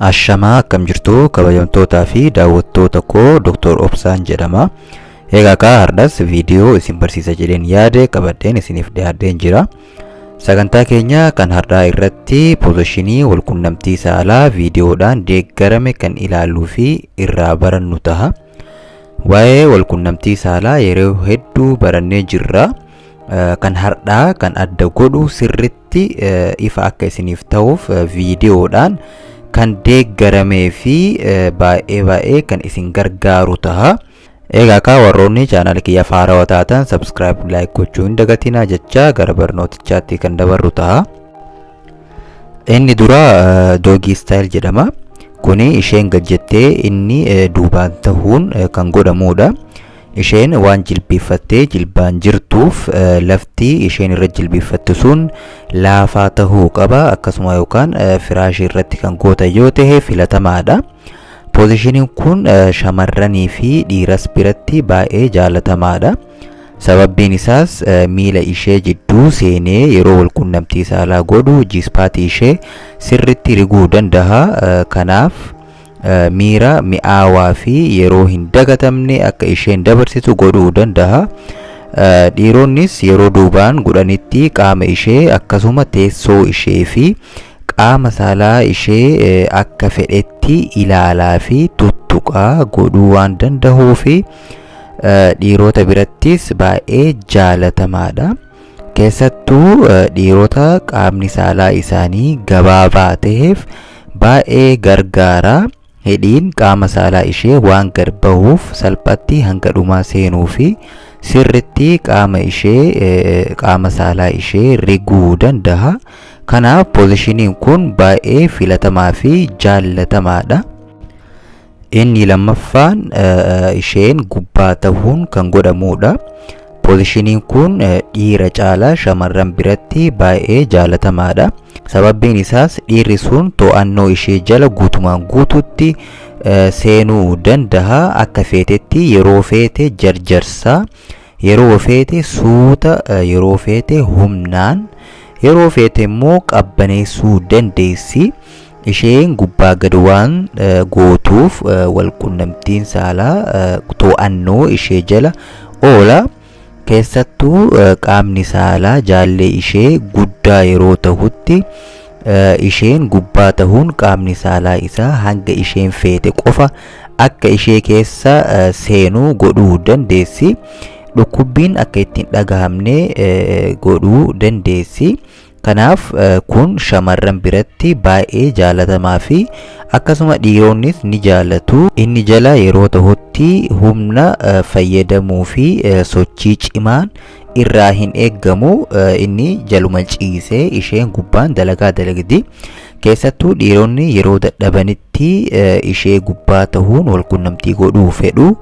Ashamaa, akkam jirtu, kabajamtootaa fi daawwattoota koo? Dr. Obsaan jedhama. Egaa kaa hardhas viidiyoo isin barsiisa jedheen yaade qabadheen isiniif dhiyaadheen jira. Sagantaa keenya kan hardhaa irratti positionii walqunnamtii saalaa viidiyoodhaan deeggarame kan ilaalluu fi irraa barannu taha. Waa'ee walqunnamtii saalaa yeroo hedduu barannee jirra. Kan hardhaa kan adda godhu sirritti ifa akka isiniif ta'uuf viidiyoodhaan kan deeggaramee fi baay'ee baay'ee kan isin gargaaru taha. Egaa kaa warroonni chaanala kiyyaaf haarawaa taatan subscribe, like gochuu hin dagatinaa jecha gara barnootichaatti kan dabarru taha. Inni dura doggy style jedhama. Kuni isheen gad jettee inni duubaan tahuun kan godhamudha. Isheen waan jilbeeffattee jilbaan jirtuuf lafti isheen irra jilbeeffattu sun laafaa tahuu qaba. Akkasuma yookaan firaashii irratti kan gootan yoo ta'e filatamaadha. Positioniin kun shamarranii fi dhiiras biratti baay'ee jaalatamaadha. Sababbiin isaas miila ishee jidduu seenee yeroo walqunnamtii saalaa godhu G-spotii ishee sirritti riguu danda'a. Kanaaf miira mi'aawaa fi yeroo hin dagatamne akka isheen dabarsitu godhuu danda'a. Dhiironnis yeroo duubaan godhanitti qaama ishee, akkasuma teessoo ishee fi qaama saalaa ishee akka fedhetti ilaalaa fi tuttuqaa godhuu waan danda'uu fi dhiirota birattis baay'ee jaalatamaadha. Keessattuu dhiirota qaamni saalaa isaanii gabaabaa ta'eef baay'ee gargaara. Hidhiin qaama saalaa ishee waan gad bahuuf salphatti hanga dhumaa seenuu fi sirritti qaama ishee, qaama saalaa ishee riguu danda'a. Kanaaf positioniin kun baay'ee filatamaa fi jaallatamaadha. Inni lammaffaan isheen gubbaa ta'uun kan godhamudha. Positioniin kun dhiira caalaa shamarran biratti baay'ee jaalatamaadha. Sababbiin isaas dhiirri sun to'annoo ishee jala guutumaan guututti seenuu danda'a. Akka feetetti yeroo feete jarjarsaa, yeroo feete suuta, yeroo feete humnaan, yeroo feete immoo qabbaneessuu dandeessi. Isheen gubbaa gad waan gootuuf walqunnamtiin saalaa to'annoo ishee jala oola. Keessattuu qaamni saalaa jaallee ishee guddaa yeroo ta'utti isheen gubbaa ta'uun qaamni saalaa isaa hanga isheen feete qofa akka ishee keessa seenuu godhuu dandeessi. Dhukkubbiin akka ittiin dhagahamne godhuu dandeessi. Kanaaf kun shamarran biratti baay'ee jaalatamaa fi akkasuma dhiironnis ni jaalatu. Inni jala yeroo ta'utti humna fayyadamuu fi sochii cimaan irraa hin eeggamu. Inni jaluma ciisee isheen gubbaan dalagaa dalagdi. Keessattuu dhiironni yeroo dadhabanitti ishee gubbaa ta'uun walqunnamtii godhuu fedhu.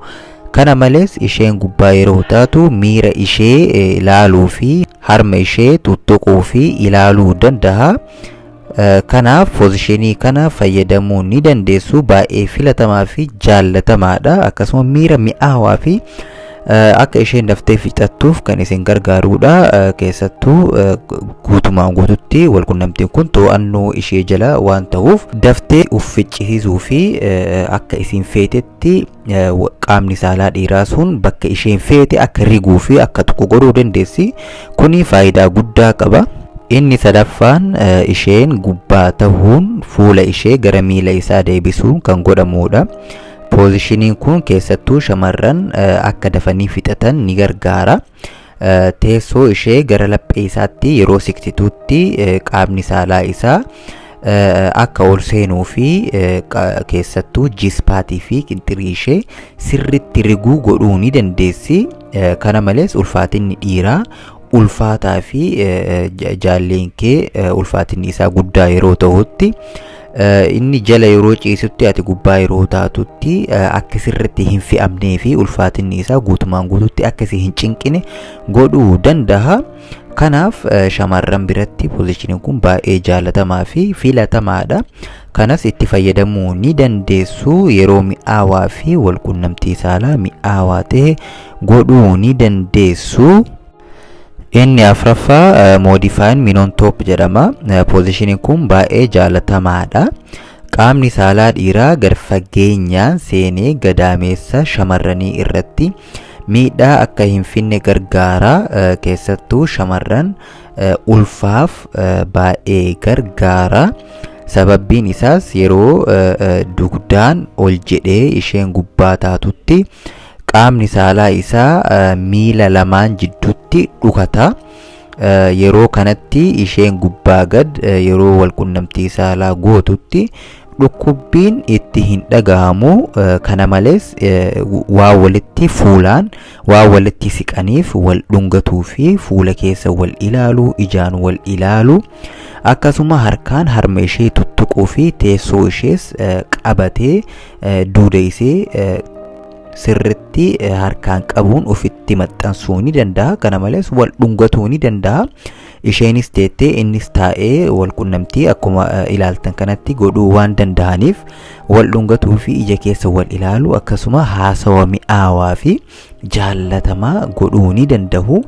Kana malees isheen gubbaa yeroo taatu miira ishee ilaaluu fi harma ishee tuttuquu fi ilaaluu danda'a. Kanaaf positionii kana fayyadamuu ni dandeessu. Baay'ee filatamaa fi jaallatamaadha. Akkasuma miira mi'aawaa fi akka isheen daftee fixattuuf kan isin gargaarudha. Keessattuu guutumaan guututti walqunnamtiin kun to'annoo ishee jala waan ta'uuf daftee ufficcisiisuu fi akka isin feetetti qaamni saalaa dhiiraa sun bakka isheen feete akka riguu fi akka tuqu godhuu dandeessi. Kuni faayidaa guddaa qaba. Inni sadaffaan isheen gubbaa tahuun fuula ishee gara miila isaa deebisuun kan godhamudha. Positioniin kun keessattuu shamarran akka dafanii fixatan ni gargaara. Teessoo ishee gara laphee isaatti yeroo siqsitutti qaamni saalaa isaa akka ol seenuu fi keessattuu G-spotii fi qinxirii ishee sirritti riguu godhuu ni dandeessi. Kana malees ulfaatinni dhiiraa ulfaataa fi jaalleen kee ulfaatinni isaa guddaa yeroo ta'utti, inni jala yeroo ciisutti ati gubbaa yeroo taatutti akka sirritti hin fe'amnee fi ulfaatinni isaa guutumaan guututti akka si hin cinqine godhuu danda'a. Kanaaf shamarran biratti positioniin kun baay'ee jaalatamaa fi filatamaadha. Kanas itti fayyadamuu ni dandeessu. Yeroo mi'aawaa fi walqunnamtii saalaa mi'aawaa ta'e godhuu ni dandeessu. Inni afraffaa modified man on top jedhama. Positioniin kun baay'ee jaalatamaadha. Qaamni saalaa dhiiraa gad fageenyaan seenee gadaameessa shamarranii irratti miidhaa akka hin finne gargaara. Keessattuu shamarran ulfaaf baay'ee gargaara. Sababbiin isaas yeroo dugdaan ol jedhee isheen gubbaa taatutti qaamni saalaa isaa miila lamaan jidduutti dhukata. Yeroo kanatti isheen gubbaa gad yeroo walqunnamtii saalaa gootutti dhukkubbiin itti hin dhagahamu. Kana malees waa walitti fuulaan waa walitti siqaniif wal dhungatuu fi fuula keessa wal ilaaluu, ijaan wal ilaaluu, akkasuma harkaan harma ishee tuttuquu fi teessoo ishees qabatee duuda ishee sirritti harkaan qabuun ofitti maxxansuu ni danda'a. Kana malees wal dhungatuu ni danda'a. Isheenis teettee innis taa'ee wal qunnamtii akkuma ilaaltan kanatti godhuu waan danda'aniif wal dhungatuu fi ija keessa wal ilaalu, akkasuma haasawa mi'aawaa fi jaallatamaa godhuu ni danda'u.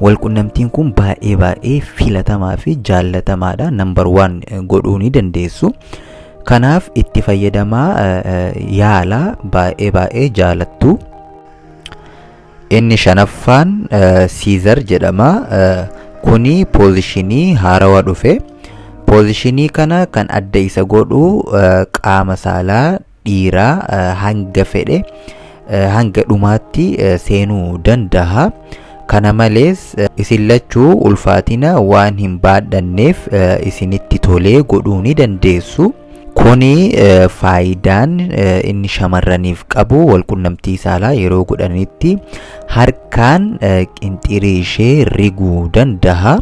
Wal qunnamtiin kun baay'ee baay'ee filatamaa fi jaallatamaadha. Number one godhuu ni dandeessu. Kanaaf itti fayyadamaa, yaala, baay'ee baay'ee jaalattu. Inni shanaffaan scissor jedhama. Kuni positionii haarawaa dhufe. Positionii kana kan adda isa godhu qaama saalaa dhiiraa hanga fedhe hanga dhumaatti seenuu danda'a. Kana malees isin lachuu ulfaatina waan hin baadhanneef isinitti tolee godhuu ni dandeessu. Kuni faayidaan inni shamarraniif qabu walqunnamtii saalaa yeroo godhanitti harkaan qinxirii ishee riguu danda'a.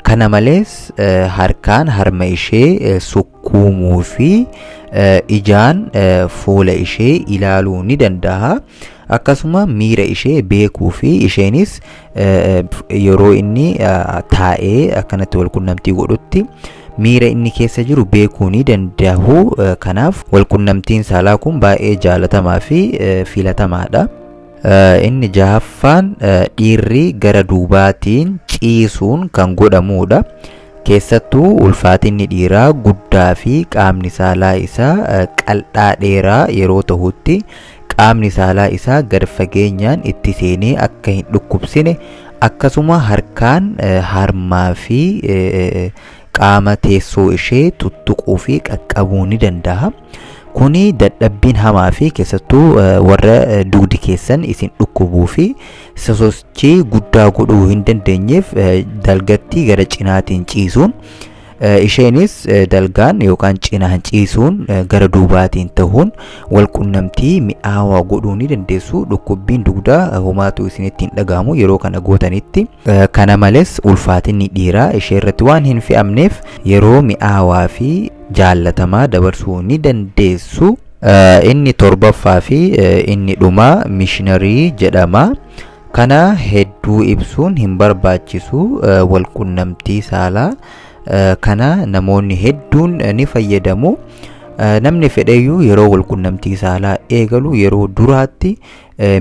Kana malees harkaan harma ishee sukkuumuu fi ijaan fuula ishee ilaaluu ni danda'a. Akkasuma miira ishee beekuu fi isheenis yeroo inni taa'ee akkanatti walqunnamtii godhutti miira inni keessa jiru beekuu ni danda'u. Kanaaf walqunnamtiin saalaa kun baay'ee jaalatamaa fi filatamaadha. Inni jahaffaan dhiirri gara duubaatiin ciisuun kan godhamudha. Keessattuu ulfaatinni dhiiraa guddaa fi qaamni saalaa isaa qal'aa dheeraa yeroo ta'utti qaamni saalaa isaa gad fageenyaan itti seenee akka hin dhukkubsine, akkasuma harkaan harmaa fi qaama teessoo ishee tuttuquu fi qaqqabuu ni danda'a. Kuni dadhabbiin hamaa fi keessattuu warra dugdi keessan isin dhukkubuu fi sosochii guddaa godhuu hin dandeenyeef dalgatti gara cinaatiin ciisuun, isheenis dalgaan yookaan cinaan ciisuun gara duubaatiin ta'uun walqunnamtii mi'aawaa godhuu ni dandeessu. Dhukkubbiin dugdaa homaatu isinitti hin dhagahamu yeroo kana gootanitti. Kana malees ulfaatinni dhiiraa ishee irratti waan hin fe'amneef yeroo mi'aawaa fi jaallatamaa dabarsuu ni dandeessu. Inni torbaffaa fi inni dhumaa missionary jedhama. Kana hedduu ibsuun hin barbaachisu. Walqunnamtii saalaa kana namoonni hedduun ni fayyadamu. Namni fedheyyuu yeroo walqunnamtii saalaa eegalu yeroo duraatti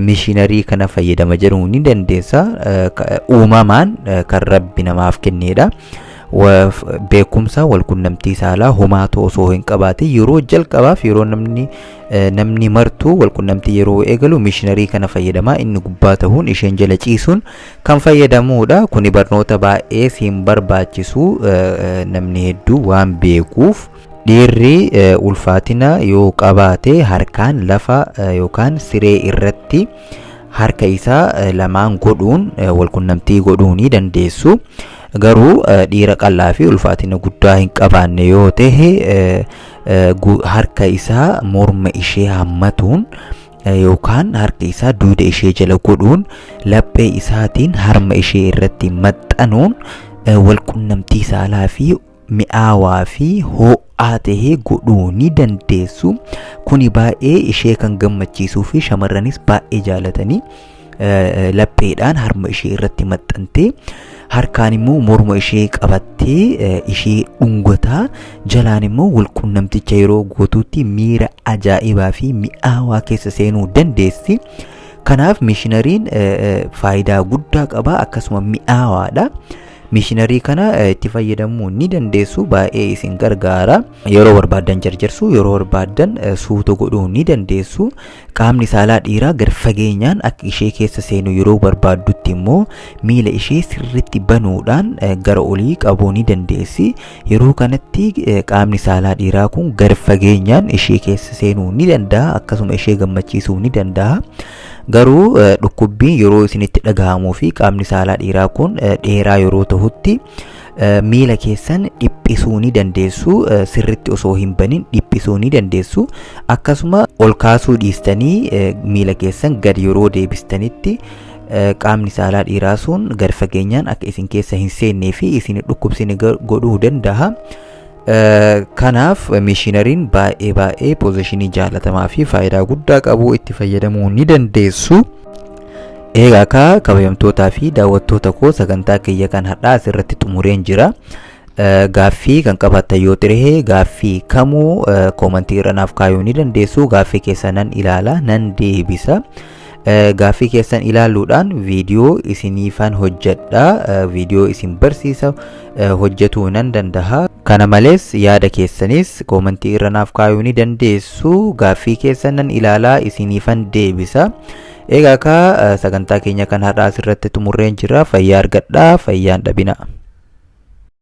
missionary kana fayyadama jedhuu ni dandeessa. Uumamaan kan Rabbi namaaf kennedha. Beekumsa walqunnamtii saalaa homaatu osoo hin qabaatin yeroo jalqabaaf yeroo namni martuu walqunnamtii yeroo eegalu missionary kana fayyadamaa, inni gubbaa ta'uun isheen jala ciisuun kan fayyadamuudha. Kuni barnoota baay'ee siin barbaachisu, namni hedduu waan beekuuf. Dhiirri ulfaatina yoo qabaate harkaan lafa yookaan siree irratti harka isaa lamaan godhuun walqunnamtii godhuu ni dandeessu. Garuu dhiira qal'aa fi ulfaatina guddaa hin qabaanne yoo ta'e harka isaa morma ishee hammatuun yookaan harka isaa dugda ishee jala godhuun laphee isaatiin harma ishee irratti maxxanuun walqunnamtii saalaa fi mi'aawaa fi ho'aa ta'e godhuu ni dandeessu. Kuni baay'ee ishee kan gammachiisuu fi shamarranis baay'ee jaalatanii lapheedhaan harma ishee irratti maxxantee harkaan immoo morma ishee qabattee ishee dhungataa, jalaan immoo walqunnamticha yeroo gootutti miira ajaa'ibaa fi mi'aawaa keessa seenuu dandeessi. Kanaaf missionaryn faayidaa guddaa qaba, akkasuma mi'aawaadha. Missionary kana itti fayyadamuu ni dandeessu, baay'ee isin gargaara. Yeroo barbaaddan jarjarsuu, yeroo barbaaddan suuta godhuu ni dandeessu. Qaamni saalaa dhiiraa gad fageenyaan akka ishee keessa seenu yeroo barbaaddutti immoo miila ishee sirritti banuudhaan gara olii qabuu ni dandeessi. Yeroo kanatti qaamni saalaa dhiiraa kun gad fageenyaan ishee keessa seenuu ni danda'a, akkasuma ishee gammachiisuu ni danda'a. Garuu dhukkubbiin yeroo isinitti dhagahamuu fi qaamni saalaa dhiiraa kun dheeraa yeroo ta'utti miila keessan dhiphisuu ni dandeessu, sirritti osoo hin banin dhiphisuu ni dandeessu. Akkasuma ol kaasuu dhiistanii miila keessan gad yeroo deebistanitti qaamni saalaa dhiiraa sun gad fageenyaan akka isin keessa hin seennee fi isin dhukkubsine godhuu danda'a. Kanaaf missionaryn baay'ee baay'ee positionii jaalatamaa fi faayidaa guddaa qabu, itti fayyadamuu ni dandeessu. Egaa kaa kabajamtootaa fi daawwattoota koo, sagantaa kiyya kan har'aa asirratti xumureen jira. Gaaffii kan qabaattan yoo ta'e, gaaffii kamuu commentii irra naaf kaayuu ni dandeessu. Gaaffii keessan nan ilaala, nan deebisa. Gaaffii keessan ilaaluudhaan viidiyoo isiniifan hojjedha. Viidiyoo isin barsiisa hojjetuu nan danda'a. Kana malees yaada keessanis commentii irra naaf kaayuu ni dandeessu. Gaaffii keessan nan ilaalaa, isiniifan deebisa. Egaa kaa sagantaa keenya kan har'aa asirratti xumurreen jira. Fayyaa argadhaa, fayyaan dhabina.